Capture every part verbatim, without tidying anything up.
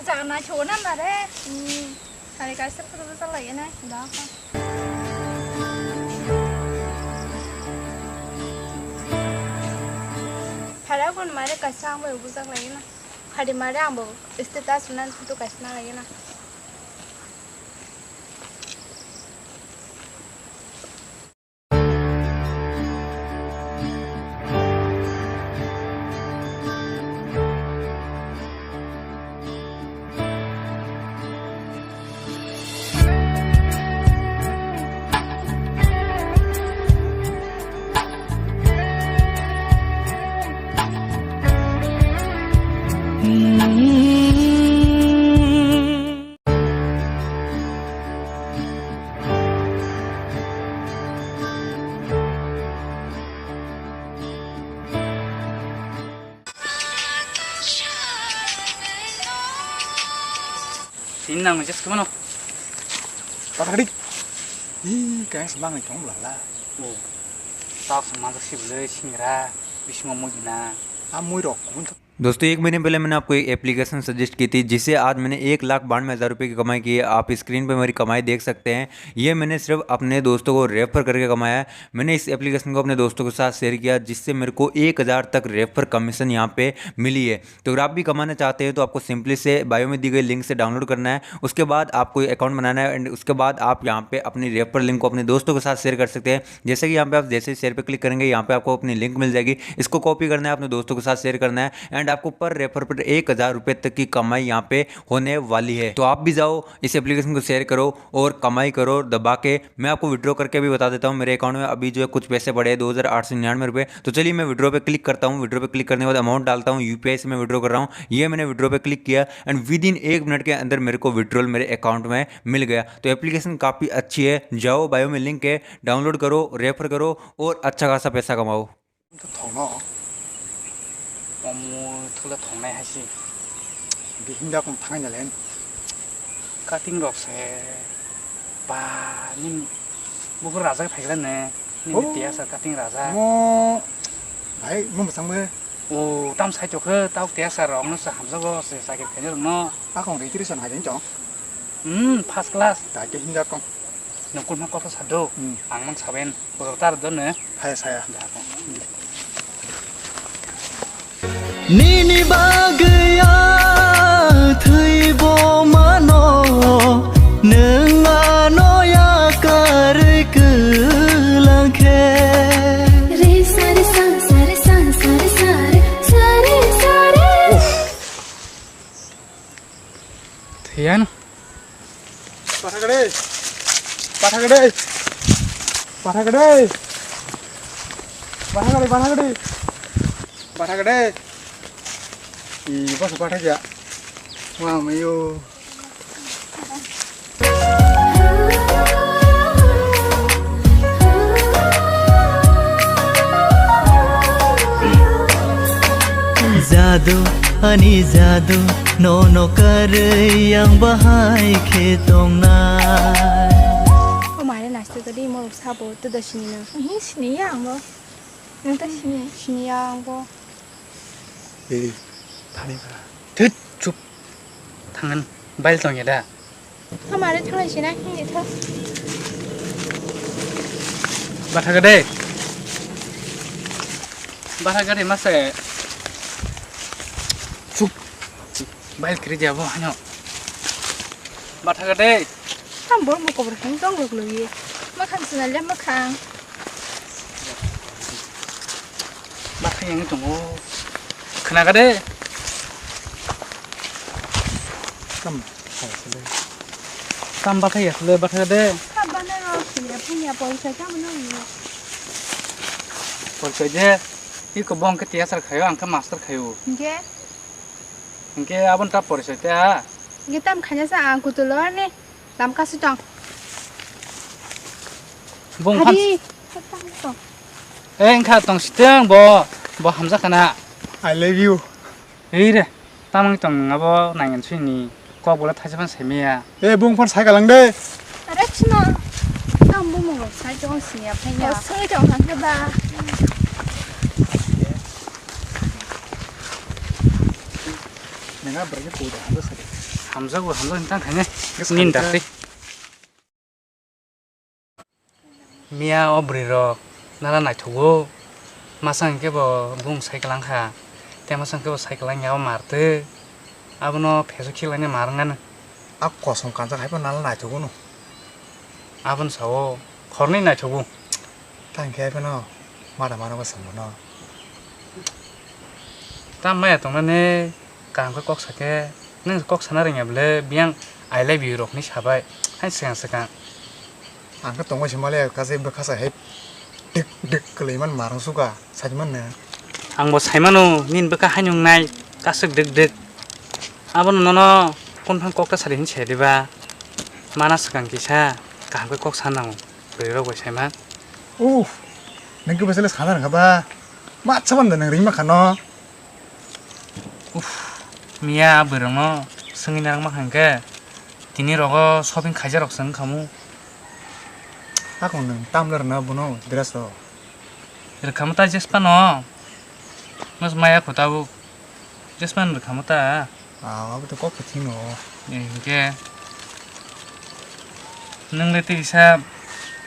Chana chona mare. Hmm. Hari kaisa photo bwsa lai na. Da. Phara kon mare kaisa ang bai bujak lai na. Hari mare ang bo status na photo kaisa na lai na. Sini nang just kemana? Pathadik. Ih, kayang semang ni tong belala. Oh, tak semang si beli singra, bising mau gina. Amui rok, kumun. दोस्तों, एक महीने पहले मैंने आपको एक application suggest की थी, जिससे आज मैंने एक लाख बानवे हज़ार रुपये की कमाई की है। आप स्क्रीन पे मेरी कमाई देख सकते हैं। ये मैंने सिर्फ अपने दोस्तों को रेफर करके कमाया है। मैंने इस एप्लीकेशन को अपने दोस्तों के साथ शेयर किया, जिससे मेरे को एक हज़ार तक रेफर कमीशन यहाँ पे मिली है। तो अगर आप भी कमाना चाहते हैं, तो आपको सिंपली से बायो में दी गई लिंक से डाउनलोड करना है। उसके बाद आपको ये अकाउंट बनाना है and उसके बाद आप यहाँ पे अपनी रेफर लिंक को अपने दोस्तों के साथ शेयर कर सकते हैं। जैसे कि यहाँ पे आप जैसे शेयर पे क्लिक करेंगे, यहाँ पे आपको अपनी लिंक मिल जाएगी। इसको कॉपी करना है, अपने दोस्तों के साथ शेयर करना है and आपको पर रेफर पर एक हज़ार रुपये तक की कमाई यहाँ पे होने वाली है। तो आप भी जाओ, इस एप्लीकेशन को शेयर करो और कमाई करो दबा के। मैं आपको विड्रॉ करके भी बता देता हूँ, मेरे अकाउंट में अभी जो है कुछ पैसे पड़े हैं, दो हज़ार आठ सौ निन्यानवे रुपये। तो चलिए मैं विड्रॉ पे क्लिक करता हूँ, विड्रॉ पे क्लिक करने के बाद अमाउंट डालता हूँ, यूपीआई से मैं विड्रॉ कर रहा हूँ। ये मैंने विड्रॉ पे क्लिक किया and विद इन एक मिनट के अंदर मेरे को विड्रॉल मेरे अकाउंट में मिल गया। तो एप्लीकेशन काफ़ी अच्छी है, जाओ बायो में लिंक है, डाउनलोड करो, रेफर करो और अच्छा खासा पैसा कमाओ। Thokno. Omo thula thongnai hai se. Bihinda kong thangai na len. Cutting rok se. Ba, nini bukur raja phaigra ne. Nini Oh. Tiya sa cutting raja. Mo. Bhai, mo bwsang bo. O, tam sai tokhe, tau tiya sa rok no sa hamjago se sakit khaina rok no. Akong ri tiri san hai jeng chong. Hmm, first class. Ta ke hinda kong. Nokol ma kotha sado. Hmm. Ang man saben. Kotor tar do ne. Hai saya. Nini bagwi a thwibo mano, nwng ano yakarwi kwlang khe. Re sa re sa, sa re sa, sa re sa re, sa re sa re. Thwiyan. Bathakade. Bathakade. Bathakade. Bathakade, bathakade. Bathakade. Ih, bos bathakya. Wah, mayo. Jadu, ani jadu, nono karwi ang bahai khe tongnai. O mare naisik tadi morok sabo, tuda sini na. Ihi sini ya ang bo. Nang ta sini. Sini ya ang bo. Eh, thani ba. Thut, chup. Thangan, bail tong ya da. Hamare thangnai sina hini tho. Batha gade. Batha gade mase. Chup. Bail kiri dia bo hanyo. Batha gade. Ham bor mo kobor hang tong lok lok ye. Makhang sina le makhang. Bathai yang tongo. Khna gade. Tam. Tam bathai ya le batha gade. Tam bana ro sini punya polsa tam no ni. Polsa je. Iko bong ke tiasar khayo, ang ke master khayo. Nge. Hingke aboni ta porisoi te ha? Hingke tam khaina sa ang kutulo ani lam kasu tong. Bung phan. Hari, tong. Eh, wngkha tong siteng bo, bo hamjak khana. I love you. Ei re, tamang tong abo nangin sini kok bola thaisa phan semiya. Eh, bung phan cycle lang de. Are chino. Tam bumung rok sai tong sini aphai ya. Oh, sai tong hangke ba. Nang a bwrwi koi da habo sari. Hamjago, hamjakni tang khainai. Nini dakti. Miya o bwrwi rok nala naithogo. Masa hwnkhe bo bung sai kwlang kha. Tei masa hwnkhe bo sai kwlang ya o mar twi. Abono phesu khilaina mar wngnani. A kosom kanjak hai phano nala naithogo no. Abono sao, khornwi naithogo. Tang khe hai phano mada mano bo samano. Tam maya tongnani kaham khe kok sakhe, nwng kok sana rwngya bwle biyang I love you rok hinwi sabai, hai swkang swkang. Ang khe tongwi se male kasai bwkha sa hai dik dik kwlwi man marang suka. Sajmano. Ang bo saimano, nini bwkha haino wngnai, kasuk dwk dwk. Abono nono phone phang kok ta sari hinwi sai diba? Mana swkang kisa, kaham khe kok sana nango, bwrwi rok bai saima. Uff, nwng khe bwsale sana rwngkha ba? Ma cha banda nwng ringma khano. Uff, miya bwrwi rokno swngwi narwkma kha hwnkhe, tini rogo shopping khaijak rok se wngkha mu. Hakung nwng tamle rwna bono dress rok. Rwkhamu ta jespa no. Mas maya kho tabuk. Jespa no rwkhamu ta. Ah, abo to kok khe thino. Hinkhe nwng le tisa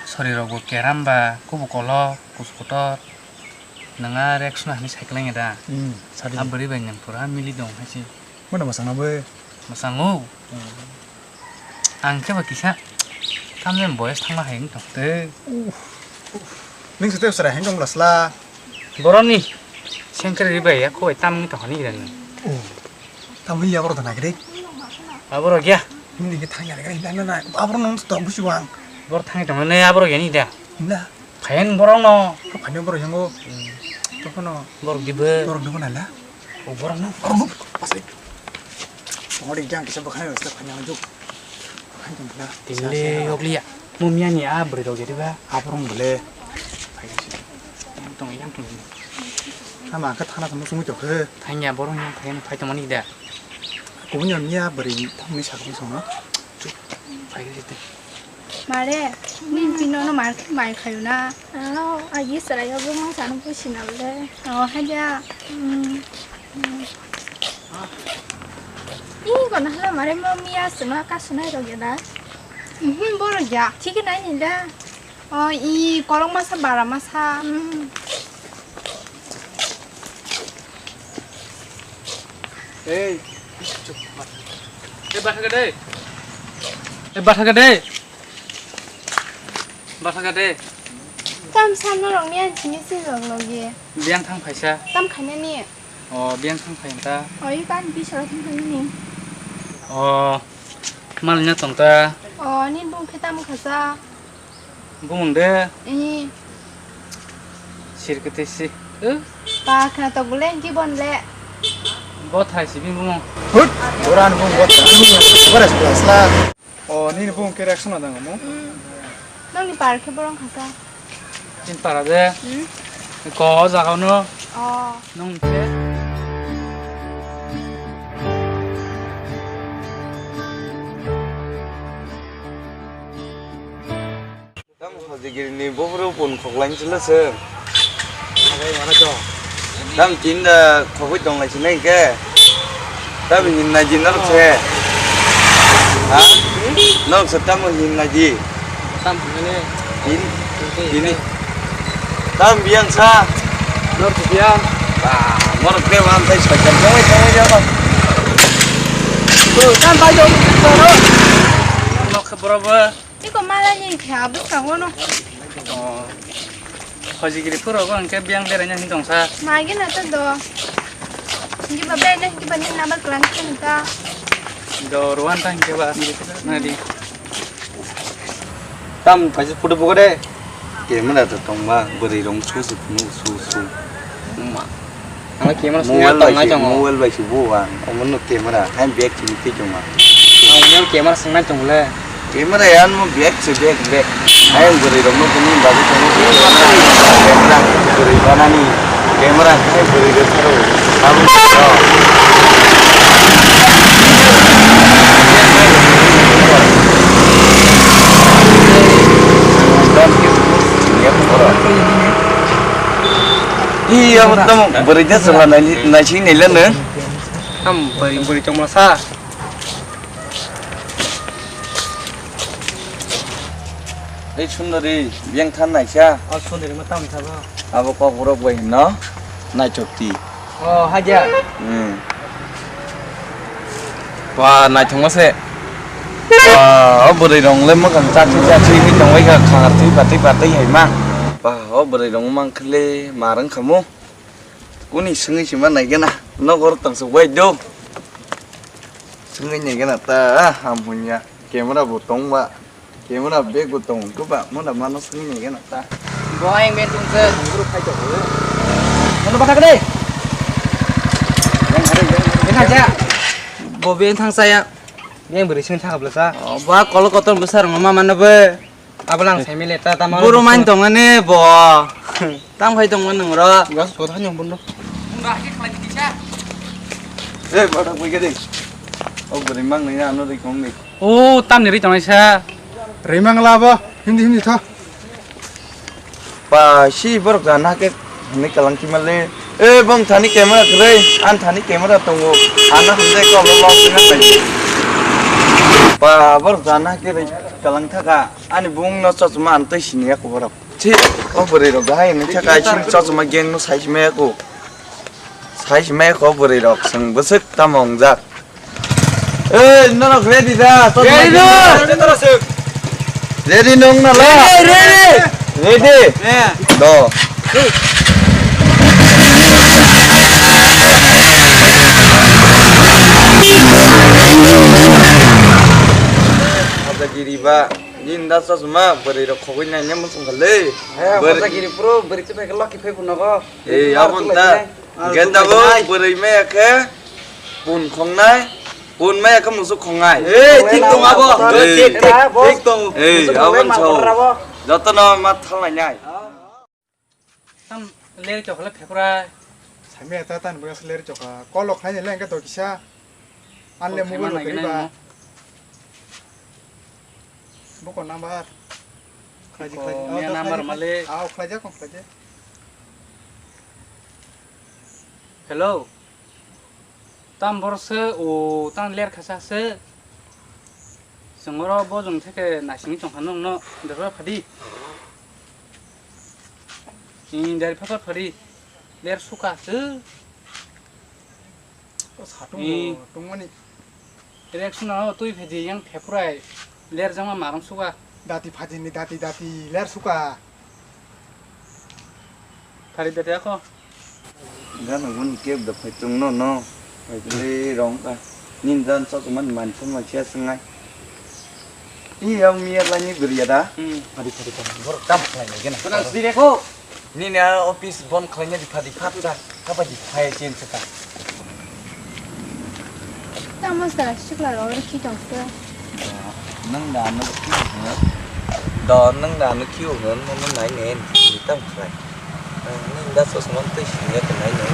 sori rok bo keram ba kubu kolo kus kotor. Nwng a rek suna hinwi sai kwlai da. Hmm, sadi. A bwrwi bai nwng pura mili dong hai se. Bono mwsang na bo? Mwsang o. Hmm. Ang khe ba kisa tamni boyes thangma hai wng tong tei. Uff. Nung se tei chwrai hai wng tong bwla sla. Borokni sengkre ri bai ya koi tam wng tong hani gira nung. Oh. Tam ya borok da nagre. Aborok ya. Nini ke thang ya nagre na na. Aborok nung to busi wang. Borok thang tong ne aborok ya ni da. Na. Phayan borok no. Phayan borok yango. Hmm. To kono. Borok dibe. Borok dibe na la. O borok no, borok no. Asai. Tongo de jang kisa bwkhani rasta phanya juk. Phanya juk na. Tini yokliya. Mo miya ni a bwrwi rok jadi ba. Aborok bole. Phanya si. Yang tong, yang tong. Ama ka thana thang sungwi tok he. Phanya borok yang phanya phai tong mani da. Kubun yang miya bwrwi thang ni sakung song no. Chuk. Phai si te. Mare, nini pino no mar khe mai khayo na? Ano, agi chwrai o bwmwng sano busi na bole. O, haja. Hmm. Hmm. Ih, kono hala mare mo miya sima kasunai rok ya da? Mhm, borok ya. Thik nai ni da. O, i kolok masa bara masa. Hmm. Ei, ei, batha gede. Ei, batha gede. Batha gede. Tam samno rok ni ang simi si rok logi. Biyang thang phaisa. Tam khainani. O, biyang thang phai ta. O, i kan bisoro thang khainani. O, mal nya tong ta. O, ni bung khe tam khasa. Bumung de. Ee. Sirkete si. Ba khna to bule gibon le. Bo thai si bini bumung. Hut. Boran bumung bo thai. Boras plasla. O, nini bumung ke reaction na dang mo? Hmm. Nang ni par khe borong khasa. Tin para de. Hmm. Ko jaga no. O. Nung khe. Tam hojigiri ni buphuru pun khoklai silo se. Tam tinda khogwi tonglai sinai ke. Tam hinna ji nor se. Ha? Nor se tam hinna ji. Tam hinne. Tin. Tini. Tam biang sa. Nor se biang. Ba, nor ke wan sai sa jam jam jam jam. Tam bai dong. Nok khe borobo. Iko malai ni khe abwskango no. Oh. Hojigiri phuru go hwnkhe biyang beraina hin tongsa. Magi na to do. Hingke ba beraina hingke ba ni number klang khe hinta. Do ruan ta hingke ba nadi. Tam kaisa photo bugo de. Camera to tongma bwrwi rong su su phunu su su. Ma. Ang camera sini mobile bai tong nai si, tongo. Mobile bai si bo ang. Omo no camera, hai bag sini twi tongma. Ang yang camera sini nai tong le. Camera yan mo bag si bag, bag. Hai ang bwrwi rok no kuni babu tongo. Camera bwrwi banani. Camera hai bwrwi rok tharo. Babu tharo. Iya, mo tamo bwrwi ja sala nai, nai sing nai le no. Am bwrwi, bwrwi tongma sa. Ei sundari, biyang than naisa. O sundari ma tam thabo. Abo kok borok bai hinno, naichokti. O haja. Hmm. Ba naithok ma se. Ba o bwrwi rong le mwkhang chathi chathi hi tongbai kha, khangar twi patwi patwi hai ma. Ba o bwrwi rong mang khle marang khamu. Kuni swngwi sima naigena, nokor tongsa bai do. Swngwi naigena ta, ah, ham hunya. Camera bo tongba. Camera bag bo tong, kuba, mona mano swngwi naigena ta. Bo ayang ben tungsa, guru khai to. Mano bata kade. Ena ja. Bo ben thang saya. Yang beri sini thang belasa. Oh, ba kolo kotor besar mama mana be. Abla ang semi leta tama. Guru man tong ne bo. Tam khai tong nang ro. Gas ko thani bondo. Mura ke khlai di sa. Eh, bada koi ke de. Oh, beri mang ni ano de kong ni. Oh, tam ni ri tong sa. Rimang la bo. Hindi hindi tha. Pa si borok jana ke ni kalang ki male. Eh, bong thani camera kre. An thani camera tongo. Ana hande ko lo lo sina pai. Pa borok jana ke ri kalang thaka. Ani bung no chachma an tei sini ya ko borok. Chi, o bwrwi rok bahai ni thaka sini chachma gang no sai sima ya ko. Sai sima ya ko bwrwi rok seng bwswk tamo wngjak. Ei, norok ready da? Ready da. Ready nung na la? Ready, ready. Ready? Yeah. Do. Hajagiri ba, nini da chachma, bwrwi rok khogwi nai ne muchung kha le. Eh, bwrwi- Hajagiri pro, bwrwi tu phai khe lucky phai phunukgo. Ei, abon ta. Genda bo bwrwi maya khe pun khongnai, pun maya khe musuk khongnai. Ei, thik tong abo. Ei. Thik, thik, thik tong. Ei, abon sao. Jotono ma thalnai nai. Tam ler chokla phekra. Sami ata tan bwrwi ler chokha. Kolo khlai le engke to kisa. Anle mobile khlai ba. Boko number. Khlai di, khlai di. Miya number male. Ah, khlai ja, khlai ja. Hello. Tam borok se, o, tam ler khasa se. Sengoro bo jong theke nasing chong khano no, dero phadi. Ni dari phapat phadi. Ler suka se. O satung bo tongmani. Rek suna o twi phedi yang phepurai ler jama marong suka. Dati phadi ni dati dati ler suka. Phari bete ako. Gana gun kep da phai tung no no. Phai le rong ka. Nin dan sok man man sung ma che sungai. I yang mi la ni beriya da. Phari phari phari. Bor kam khlai ni gena. Nini a office bon khlaina dipha dipha cha, kapa dipha ya chen cha ta. Tamo sa sikla ro ri ki tong se. Nang da no ki ho. Da nang da no ki ho no no nai ne ni tam khlai. Nang da so so man tei si ya nai ne.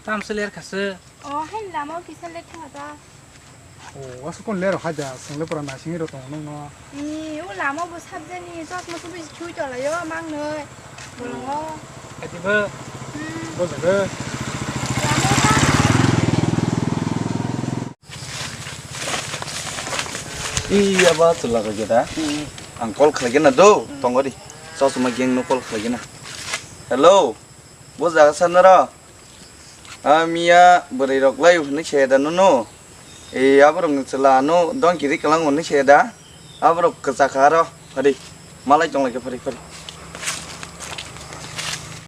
Tam se ler kha se. O hai lama kisa le thang ta. O, wasu kon ler hai da, sing le pura na sing ro tong nung no. Ni, o lama bo sab jani, chosma se bisi chui tola yo, mang noi. Bolongo. Ati bo. Hmm. Bo jaga. Lama ta. Iya ba chwla kha geda. Hmm. Ang call khlai gena do, hmm, tongori. Chosma gang no call khlai gena. Hello. Bo jaga sa noro. A miya bwrwi rok lai hwnwi se da nono. E aborok ni chwla ano dongki ri kwlang hwnwi se da. Aborok kwchak aro phari. Malai tong lai khe phari phari.